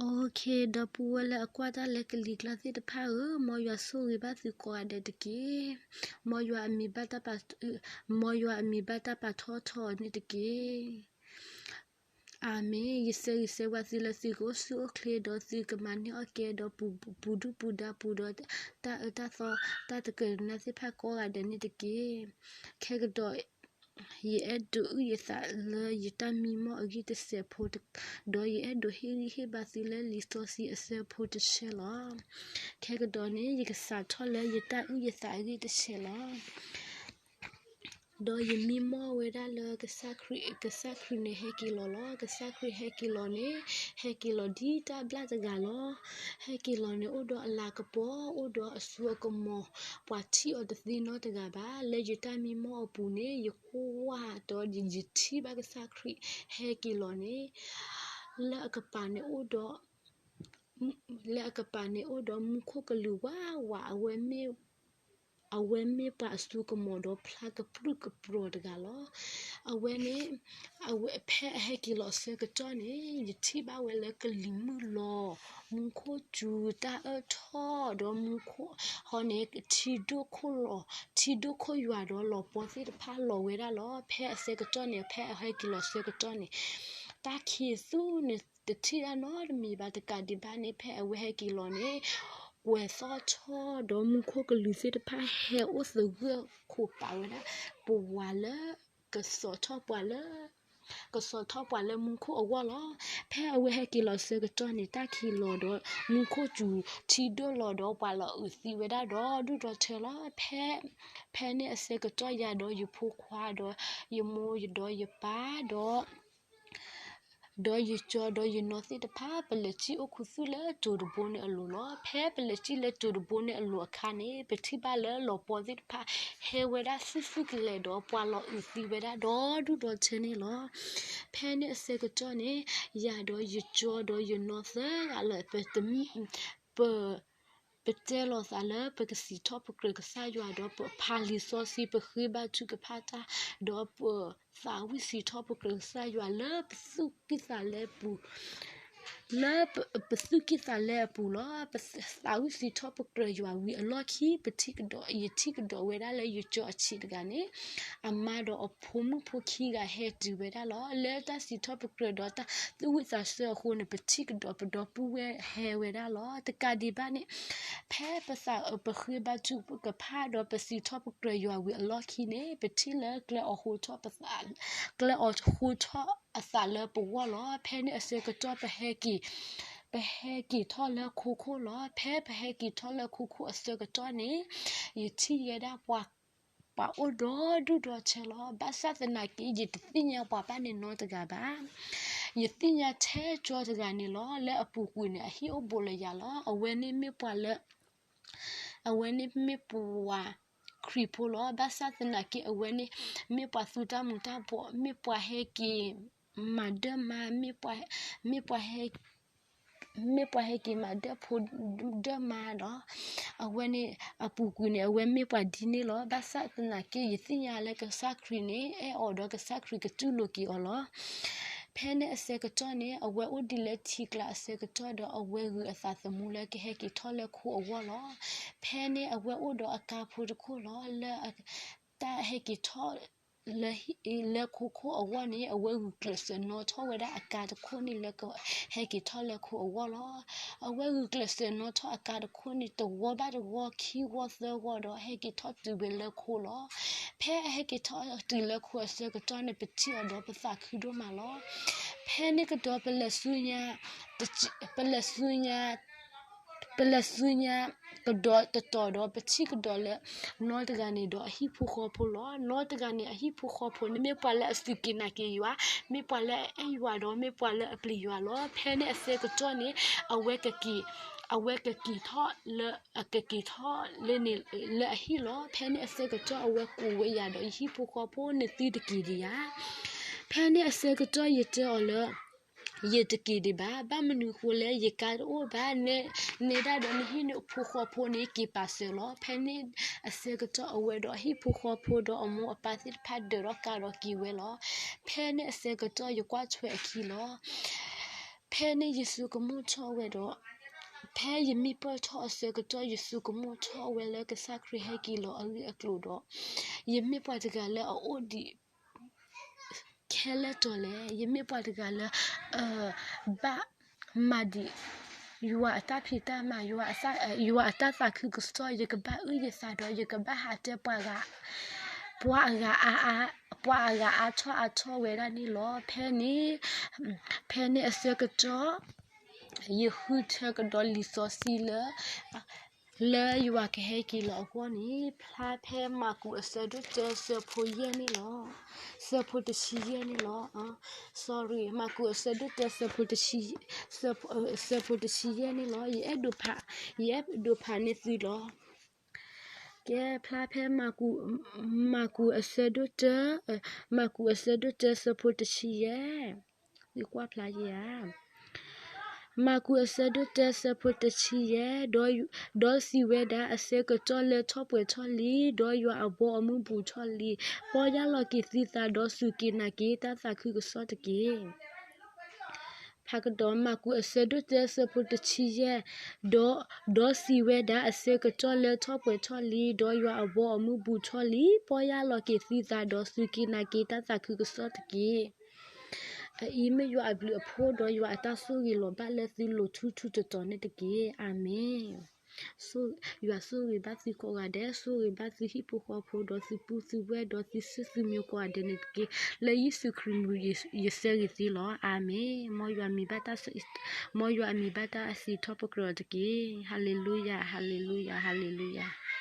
Okay, ဒီပုၢ်ဝဲၢ်လၢအကွၢ်တၢ်လၢကလံၤကျါသ့ၣ်တဖၣ်ဧၢ, မ်ယွၤဆိၣ်ဂ့ၤဘၣ်သုကိးဂၤဒဲးတက့ၢ်. မ်ယွၤအမံၤဘၣ်တၢ်ပာ်, မ်ယွၤအမံၤဘၣ်တၢ်ပာ်ထီၣ်ထီန့ၣ်တက့ၢ်. အၤမ့ၣ်. ယဆၢဂ့ၤဆၢဝါသုလၢသုကအိၣ်ဆူၣ်အိၣ်ချ့ ဒီးသုကမၤန့ၢ်အီၣ်ကဲ ဒီးပူၤဒူၣ်ပူၤဒါပူၤဒီး တၢ်အၢတၢ်သီ တၢ်တကနၣ်သ့ၣ်တဖၣ်ကိးဂၤဒဲးန့ၣ်တက့ၢ်. ခဲကဒီး ယအဲၣ်ဒိးအုၣ်ယသးလၢယတၢ်မံမီၢ်အဂံၢ်တစဲးဖိ, ဒီးယအဲၣ်ဒိးဟ့ၣ်ဂံၢ်ဟ့ၣ်ဘါသုလၢလံာ်စီဆှံအဆၢဖိတဆၢလီၤ. ခဲကဒီးန့ၣ် ယကစးထီၣ်လၢယတၢ်အုၣ်ယသးအဂံၢ်တဆဲးလီၤ. ဒီးယမံမီၢ်ဝဲဒၣ်လၢကစၢ်ခရံာ်, ကစၢ်ခရံာ်န့ၣ်ဟဲက့ၤလီၤလီၤ. ကစၢ်ခရံာ်ဟဲက့ၤလီၤန့ၣ် ဟဲက့ၤလီၤဒ်တၢ်ဘျၣ်တဂၤလီၤ. ဟဲက့ၤလီၤန့ၣ်အိၣ်ဒီးအလၤကပီၤ, အိၣ်ဒီးအစိအကမီၤ, ပှၤထံၣ်အီၤတသ့နီတဂၤဘၣ်. လၢယတၢ်မံမီၢ်အပူၤန့ၣ် ယကွၢ်ဒီးယထံၣ်ဘၣ်ကစၢ်ခရံာ်ဟဲက့ၤလီၤန့ၣ် လၢအကပၤန့ၣ်အိၣ်ဒီး လၢအကပၤန့ၣ်အိၣ်ဒီးမူခိၣ်ကလူးဝးဝး, အဝဲမ့ၢ်ပှၤအစိကမီၤဒီးဖျါကပြုၢ်ကပြီၤတဂၤလီၤ. အဝဲန့ၣ် အဝဲဖဲအဟဲက့ၤလီၤအဆၢကတီၢ်န့ၣ် ယထံၣ်ဘၣ်ဝဲလၢကလံၤမုၢ်လီၤ, မူခိၣ်စူၤ, တၢ်အၢၣ်ထီၣ်, ဒီးမူခိၣ်ဟီန့ၣ် ထံဒိၣ်ခိၣ်လီၤ, ထံဒိၣ်ခိၣ်ယွၤဒီးလီၤပှီၢ်သ့ၣ်တဖၣ်လီၤဝဲဒၣ်လီၤ. ဖဲအဆၢကတီၢ်န့ၣ် ဖဲအဟဲက့ၤလီၤအဆၢကတီၢ်န့ၣ် တၢ်ခံးသူန့ၣ် တထံၣ်တၢ်နီတမံၤဘၣ်. တကးဒံးဘၣ်န့ၣ် ဖဲအဝဲဟဲက့ၤလီၤန့ၣ် ကွဲၤသီၣ်ထီၣ်ဒီးမူခိၣ်ကလူးသ့ၣ်တဖၣ်ဟဲအိၣ်သဂၢၢ်ခိးပာ်ဝဲဒၣ် ပဝၤလၢ ကစိာ်ထီၣ်ပှၤလၢ ကစိာ်ထီၣ်ပှၤလၢမူခိၣ်အဂီၢ်လီၤ. ဖဲအဝဲဟဲက့ၤလီၤဆၢကတီၢ်န့ၣ် တၢ်ခံးလီၤဒီးမူခိၣ်စူၤ, ထံဒိၣ်လီၤဒီးပှၤလီၤအုးသံဝဲဒၣ် ဒီဒူၣ်ဒီထၢလီၤ. ဖဲ ဖဲန့ၣ်အဆၢကတီၢ် ယၤဒီးယဖိခွါဒီး ယမိၢ်ဒီးယပၢ်ဒီး ဒီးယကၠီဒီးယနီၢ်သ့ၣ်တဖၣ် ပလဲၤစံၣ်အိၣ်ခူသူၣ်လၢတိၤတဘိန့ၣ်အလိၤလီၤ. ဖဲပလဲၤစံၣ်လၢတိၤတဘိန့ၣ်အလိၤအခါန့ၣ် ပထံၣ်ဘၣ်လၢလီၤပှီၢ်သ့ၣ်တဖၣ် ဟဲဝဲဒၣ်သူၣ်သူၣ်ကလဲာ်ဒီးပှၤလီၤအုးသံဝဲဒၣ် ဒီဒူၣ်ဒီထၢန့ၣ်လီၤ. ဖဲန့ၣ်အဆၢကတီၢ်န့ၣ် ယၤဒီးယကၠီဒီးယနီၢ်သၢဂၤလၢ ပ ပ ပတဲလီၤသးလၢပကစံးထီၣ်ပကြၢးကစၢ်ယွၤဒီးပဖးလံာ်စီဆှံ ပဃ့ဘါထုကဖၣ်တၢ် ဒီးပသးဝံၣ်စံးထီၣ်ပကြၢးကစၢ်ယွၤလၢပသူၣ်ကံၢ်သးလဲအပူၤ လၢပသူၣ်ကံၢ်သးလဲအပူၤလီၤ. ပသးဝံၣ်စံးထီၣ်ပကြၢးယွၤဝံၤအလီၢ်ခံ ပထံၣ်ကဒီး ယထံၣ်ကဒီးဝဲဒၣ်လၢယကၠီအဆံးတဂၤန့ၣ် အမါဒီးအဖိမုၣ်ဖိခံဂၤဟဲတုၤဝဲဒၣ်လီၤ. လၢတၢ်စံးထီၣ်ပကြၢးဒီးတၢ်သူၣ်ဝံၣ်သးဆၢအဃိန့ၣ် ပထံၣ်ကဒီးပဒီပုၢ်ဝဲၢ်ဟဲဝဲဒၣ်လီၤ. တကးဒံးဘၣ်န့ၣ် ဖဲပသးပဃ့ဘါထုကဖၣ်ဒီးပစံးထီၣ်ပကြၢးယွၤဝံၤအလီၢ်ခံန့ၣ် ပထံၣ်လၢကျဲအီၤဃိထီၣ်ပသး ကျဲအီၤဃိထီၣ်အသးလၢပဂီၢ်လီၤ. ဖဲန့ၣ်အဆၢကတီၢ်ပဟဲက့ၤ ပဟဲက့ၤထီၣ်လၢခိခိၣ်လီၤ. ဖဲပဟဲက့ၤထီၣ်လၢခိခိၣ်အဆၢကတီၢ်န့ၣ် ယထံၣ်ဝဲဒၣ်ပှၤ ပှၤအိၣ်ဒီဒူၣ်ဒီထၢလီၤ. ဘၣ်ဆၣ်သနာ်က့ ယတသ့ၣ်ညါပှၤဘၣ်န့ၣ်နီတဂၤဘၣ်. ယသ့ၣ်ညါထဲကၠီတဂၤန့ၣ်လီၤ. လၢအပူၤကွံာ်န့ၣ် အဟံၣ်အိၣ်ဘူးလၢယၤလီၤ. အဝဲန့ၣ်မ့ၢ်ပှၤလၢ အဝဲန့ၣ်မ့ၢ်ပှၤခရံာ်ဖိလီၤ. ဘၣ်ဆၣ်သနာ်က့ အဝဲန့ၣ် မ့ၢ်ပှၤသူတၢ်မူၤတၢ်ဘှီး, မ့ၢ်ပှၤဟဲက့ၤမၤဒၢမါ, မ့ၢ်ပှၤဟဲ မ့ၢ်ပှၤဟဲက့ၤမၤဒၢဖိဒၢမါဒီး အဝဲန့ၣ်အပူၤကွံာ်န့ၣ် အဝဲမ့ၢ်ပှၤဒ်န့ၣ်လီၤ. ဘၣ်ဆၣ်သနာ်က့ ယသ့ၣ်ညါလၢကစၢ်ခရံာ်န့ၣ် အဲၣ်အီၤဒီးကစၢ်ခရံာ်ကတူၢ်လိာ်က့ၤအီၤလီၤ. ဖဲန့ၣ်အဆၢကတီၢ်န့ၣ် အဝဲအိၣ်ဒံးလၢထံကျါအဆၢကတီၢ်ဒီး အဝဲဂုာ်အသးသမူလၢကဟဲက့ၤထီၣ်လၢခိအဂီၢ်လီၤ. ဖဲန့ၣ်အဝဲအိၣ်ဒီးအကါဖိတခိၣ်လီၤ. လၢတၢ်ဟဲက့ၤထီၣ် လၢခိခိၣ်အဂီၢ်န့ၣ် အဝဲဂုာ်ကျဲးစၢးနီၣ်ထီၣ်ဝဲဒၣ်အကါတခိၣ်န့ၣ်လၢကဟဲက့ၤထီၣ်လၢခိအဂီၢ်လီၤ. အဝဲဂုာ်ကျဲးစၢးနီၣ်ထီၣ်အကါတခိၣ်န့ၣ် တဂီၢ်ဘၣ်တဂီၢ် ခံဂီၢ်သၢဂီၢ်ဒီး ဟဲက့ၤထီၣ်တုၤဝဲလၢခိလီၤ. ဖဲအဟဲက့ၤထီၣ်တုၤလၢခိအဆၢကတီၢ်န့ၣ် ပထံၣ်အီၤဒီးပသးခုဒိၣ်မးလီၤ. ဖဲန့ၣ်ကဒီးပလဲၤဆူညါ ပလဲၤဆူညါ ပလဲၤဆူညါ ကဒီးတတီၤဒီး ပထံၣ်ကဒီးလၢ နီတဂၤန့ၣ်ဒီးအဟံၣ်ဖိဃီဖိလီၤ. နီတဂၤန့ၣ်အဟံၣ်ဖိဃီဖိန့ၣ် မ့ၢ်ပှၤလၢအစူၢ်က့ၤနာ်က့ၤယွၤ, မ့ၢ်ပှၤလၢအအဲၣ်ယွၤဒီး မ့ၢ်ပှၤလၢအပျံၤယွၤလီၤ. ဖဲန့ၣ်အဆၢကတီၢ်န့ၣ် အဝဲကက့ၤ အဝဲကက့ၤထီၣ်လၢ အကက့ၤထီၣ်လၢန့ၣ်လၢအဟံၣ်လီၤ. ဖဲန့ၣ်အဆၢကတီၢ်အဝဲကိးဝဲယၤဒီး ယဟံၣ်ဖိဃီဖိန့ၣ် သုတက့ၤဒံးဧါ. ဖဲန့ၣ်အဆၢကတီၢ်ယတဲအီၤလၢ ယတက့ၤဒံးဘၣ်. ဘၣ်မနုၤဃိလဲၣ် ယကါတအိၣ်ဘၣ်. နဲဒၣ်ဒီးနဟံၣ်ဖိဃီဖိန့ၣ် က့ၤပာ်စၢၤလီၤ. ဖဲန့ၣ်အဆၢကတီၢ်အဝဲဒီးဟံၣ်ဖိဃီဖိဒီးအမိၢ်အပၢ်သ့ၣ်တဖၣ်ဒၢးထီၣ်ကါဒီးက့ၤဝဲလီၤ. ဖဲန့ၣ်အဆၢကတီၢ်ယကွၢ်ထွဲအခံလီၤ. ဖဲန့ၣ်ယဆိကမိၣ်ထီၣ်ဝဲဒီး, ဖဲယမ့ၢ်ပၢၢ်ထီၣ်အဆၢကတီၢ် ယဆိကမိၣ်ထီၣ်ဝဲလၢကစၢ်ခရံာ်ဟဲက့ၤလီၤအဂ့ၢ်အကျိၤဒီး, ယမ့ၢ်ပှၤတဂၤလၢအအိၣ်ဒံး ခဲလၢာ်တီၤလဲၣ်. ယမ့ၢ်ပှၤတဂၤလၢ ဘၣ်မၤဒံး ယွၤအတၢ်ဖံးတၢ်မၤ, ယွၤအတၢ်သးခုကစီၣ်, ယကဘၣ်အုၣ်ယသးဒီး ယကဘၣ်ဟးတဲပှၤဂၤ, ပှၤအဂၤအါအါ, ပှၤအဂၤအါထီၣ်အါထီၣ်ဝဲဒၣ်န့ၣ်လီၤ. ဖဲန့ၣ်, ဖဲန့ၣ်အဆၢကတီၢ် ယဃုထၢကဒီးလံာ်စီဆှံလၢ လၢယွၤကဟဲက့ၤလီၤအဂီၢ်န့ၣ် ဖျါဖဲမၢ်ကူးအဆၢဒိၣ်တၢ ဆၢဖိယဲၢ်န့ၣ်လီၤ. ဆၢဖိတဆံယဲၢ်န့ၣ်လီၤ. Sorry, မၢ်ကူးအဆၢဒိၣ်တၢ ဆၢဖိတဆံ, ဆၢဖိတဆံယဲၢ်န့ၣ်လီၤ. ယအဲၣ်ဒိးဖး, ယအဲၣ်ဒိးဖးန့ၢ်သုလီၤ. ကဲဖျါဖဲမၢ်ကူး, မၢ်ကူးအဆၢဒိၣ်တၢ, မၢ်ကူးအဆၢဒိၣ်တၢ ဆၢဖိတဆံယဲၢ်, သုကွၢ်ဖျါယဲၢ်ဧါ. မၢ်ကူးအဆၢဒိၣ်တၢ ဆၢဖိတဆံယဲၢ်, ဒီးစံးဝဲဒၣ်, အဆၢကတီၢ်လၢထီၣ်ပှဲၤထီၣ်လံ, ဒီးယွၤအဘီအမုၢ်ဘူးထီၣ်လံ. ပီၢ်ယၢ်လီၤက့ၤသုသးဒီးစူၢ်က့ၤနာ်က့ၤတၢ်သးခုကစီၣ်တက့ၢ်. ဖးကဒီး မၢ်ကူးအဆၢဒိၣ်တၢ ဆၢဖိတဆံယဲၢ်, ဒီး, ဒီးစံးဝဲဒၣ်, အဆၢကတီၢ်လၢထီၣ်ပှဲၤထီၣ်လံ, ဒီးယွၤအဘီအမုၢ်ဘူးထီၣ်လံ. ပီၢ်ယၢ်လီၤက့ၤသုသးဒီးစူၢ်က့ၤနာ်က့ၤတၢ်သးခုကစီၣ်တက့ၢ်. အအံၤမ့ၢ်ယွၤအဘျုးအဖှိၣ် ဒီးယွၤအတၢ်ဆိၣ်ဂ့ၤလီၤဘၣ်လၢသုလိၤထူထူတီတီန့ၣ်တက့ၢ်. အၤမ့ၣ်. ယွၤဆိၣ်ဂ့ၤဘၣ်သုကိးဂၤဒဲး, ဆိၣ်ဂ့ၤဘၣ်သုဟံၣ်ဖိဃီဖိ ဒီးသုပုၢ်သုဝဲၢ် ဒီးသုဆူၣ်သုမံၤကိးဂၤဒဲးန့ၣ်တက့ၢ်. လၢယ့ၣ်ၡူးခရံာ်မံၤ ယဆၢဂ့ၤသုလီၤ. အၤမ့ၣ်. မ်ယွၤမံၤဘၣ်တၢ်, မ်ယွၤအမံၤဘၣ်တၢ်စံးထီၣ်ပတြၢၤအီၤတက့ၢ်. ဟၤလ့လူယၤ, ဟၤလ့လူယၤ, ဟၤလ့လူယၤ.